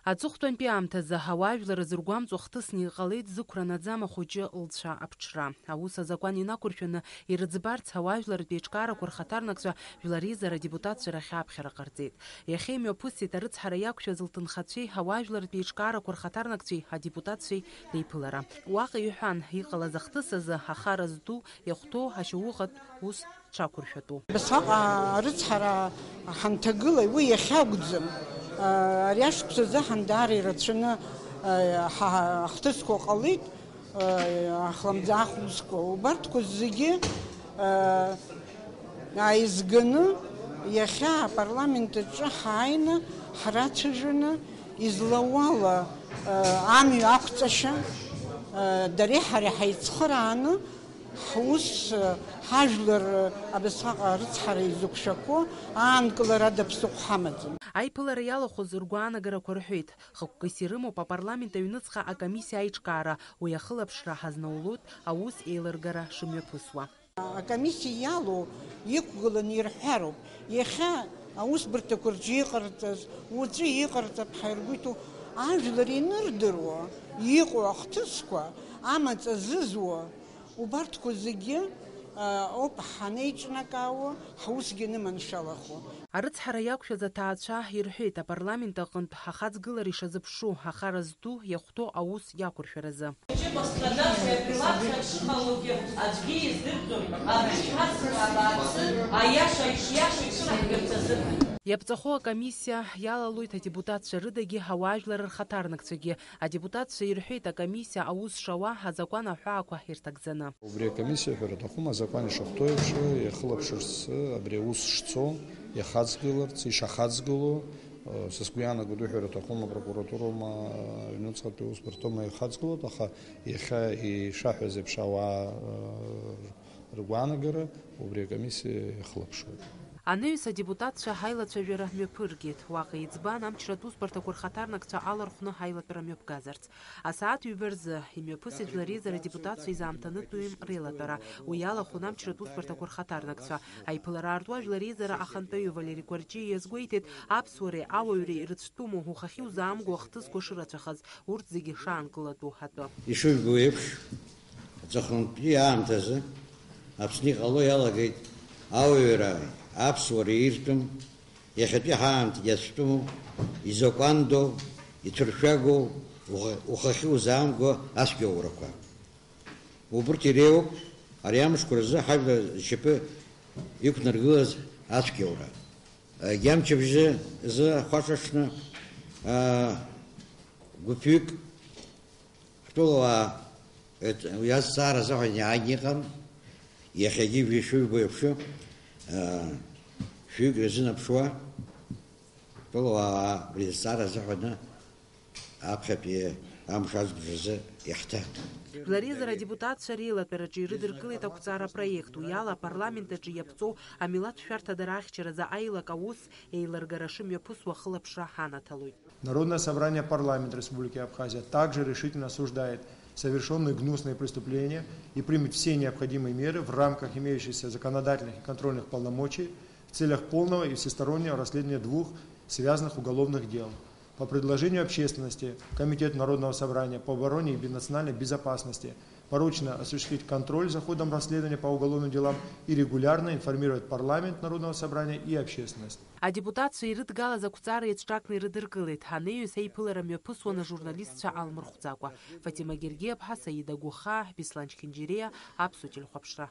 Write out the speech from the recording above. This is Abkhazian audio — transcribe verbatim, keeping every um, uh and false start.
Аҵыхәтәантәи аамҭазы ауаажәлар рзыргәамҵуа хҭысны иҟалеит зықәра наӡам ахәыҷы лцәа аԥҽра. Аус азакәан инақәыршәаны ирыӡбарц ауаажәларратә еиҿкаарақәа рхаҭарнакцәа жәлар реизара адепутатцәа рахь аԥхьара ҟарҵеит. Иахьа имҩаԥысит арыцҳара иақәшәаз лҭынхацәеи ауаажәларратә еиҿкаарақәа рхаҭарнакцәеи адепутатцәеи реиԥылара. Уаҟа иҳәан, иҟалаз ахҭыс азы ахара зду, иахәҭоу ашьаухатә ус дшақәыршәатәу. Абасҟак арыцҳара ҳанҭагылеи, уи иахьакәӡам. Ари ашықәсазы ҳандаара ирацәаны ҳа-, ҳахҭысқәа ҟалеит, ахлымӡаах усқәа. Убарҭқәа зегьы ааизганы, иахьа апарламент аҿы ҳааины, ҳрацәажәаны, излауала амҩа ақәҵашьа, дареи ҳареи ҳаицхырааны, ҳус, ҳажәлар абасҟак арыцҳара изықәшәақәо аанкылара ада ԥсыхәа ҳамаӡам. Аиԥылара иалахәыз ргәаанагарақәа рҳәеит. Хықәкыс ирымоуп апарламент аҩныҵҟа акомиссиа аиҿкаара, уи ахылаԥшра ҳазнаулоит аус еилыргара шымҩаԥысуа. Акомиссиа иалоу иқәгыланы ирҳәароуп, иахьа аусбарҭақәа рҿы иҟарҵаз, уаҵәы иҟарҵап ҳәа иргәы иҭоу, ажәлар ианырдыруа иҟоу ахҭысқәа, амаҵ азызуа, убарҭқәа зегьы, а, ауп ҳанеиҿнакаауа, ҳусгьы аныманшәалахо. Арыцҳара иақәшәаз аҭаацәа ирҳәеит, апарламент аҟынтә ахаҵгылара ишазыԥшу, ахара зду, иахәҭоу аус иақәыршәаразы. Ҷыба страдациа априлабхьа дшыҟалогьы аӡәгьы издырӡом, абри шәҳацла абааԥсы, аиаша ишиашоу ишынаҳгарц азыҳәан. Иаԥҵахо акомиссиа иалалоит адепутатцәа рыдагьы, ауаажәлар рхаҭарнакцәагьы. Адепутатцәа ирҳәеит, акомиссиа аус шауа азакәан аҳәаақәа ирҭагӡаны. Убри акомиссиа, ҳәара аҭахума, азакәан ишахәҭоу еиԥш, иахылаԥшырц абри аус шцо, иахаҵгыларц, ишахаҵгылоу, са сгәы иаанагоит, уҳәара аҭахума, апрокуратуроума, аҩнуҵҟатәи аусбарҭоума ихаҵгылоит, аха иахьа ишаҳәаз еиԥш ауаа ргәаанагара убри акомиссиа иахылаԥшуеит. Анаҩс адепутатцәа ҳаилацәажәара мҩаԥыргеит. Уаҟа иӡбан амчратә усбарҭақәа рхаҭарнакцәа алархәны ҳаилатәара мҩаԥгазарц. Асааҭ ҩба рзы имҩаԥысит Жәлар реизара адепутатцәа изаамҭанытәу реилатәара. Уи иалахәын амчратә усбарҭақәа рхаҭарнакцәа. Аиԥылара аартуа Жәлар реизара ахантәаҩы Валери Кәарҷиа иазгәеиҭеит, аԥсуареи ауаҩреи ирыцәтәыму, ухахьы узаамго ахҭысқәа шырацәахаз, урҭ зегьы шаанкылатәу атәы. Ишыжәбо еиԥш, аҵыхәантәи аамҭазы Аԥсны иҟало иалагеит ауаҩра, аԥсуара иртәым, иахьатәи ҳаамҭагьы ацәтәыму, изакәандоу, иҭыршәагоу, уха-, ухахьы узаамго ацәгьоурақәа. Убырҭ иреиуоуп ари амшқәа рзы ҳажәлар зшьапы иқәнаргылаз ацәгьоура. Агьамчыбжьы зы ахәаҽаҽны, аа, гәыԥҩык ҳтәылауаа, еҭ-, уи азҵаара азыҳәан иааин иҟан, иахьагьы ишыжәбо еиԥш, аа, шәҩык рзынаԥшуа, ҳтәылауаа убри азҵаара азыҳәаны аԥхьатәи амш азбжазы иаҳҭан. Жәлар реизара адепутатцәа реилатәараҿы ирыдыркылеит ақәҵара апроект, уи ала апарламент аҿы иаԥҵоу амилаҭ шәарҭадара ахьчаразы аилак аус еилыргара шымҩаԥысуа ахылаԥшра ҳанаҭалоит. Народное собрание, парламент Республики Абхазия также решительно осуждает совершённые гнусные преступления и примет все необходимые меры в рамках имеющихся законодательных и контрольных полномочий в целях полного и всестороннего расследования двух связанных уголовных дел. По предложению общественности Комитет Народного собрания по обороне и национальной безопасности поручено осуществить контроль за ходом расследования по уголовным делам и регулярно информировать парламент Народного собрания и общественность. Адепутатцәа ирыдгалаз ақәҵара еиҿҿакны ирыдыркылеит, анаҩс аиԥылара мҩаԥысуан ажурналистцәа алмырхәӡакәа. Фатима Гергиаԥҳа, Саида Гәыхаа, Беслан Чхинџьириа, Аԥсуа телехәаԥшра.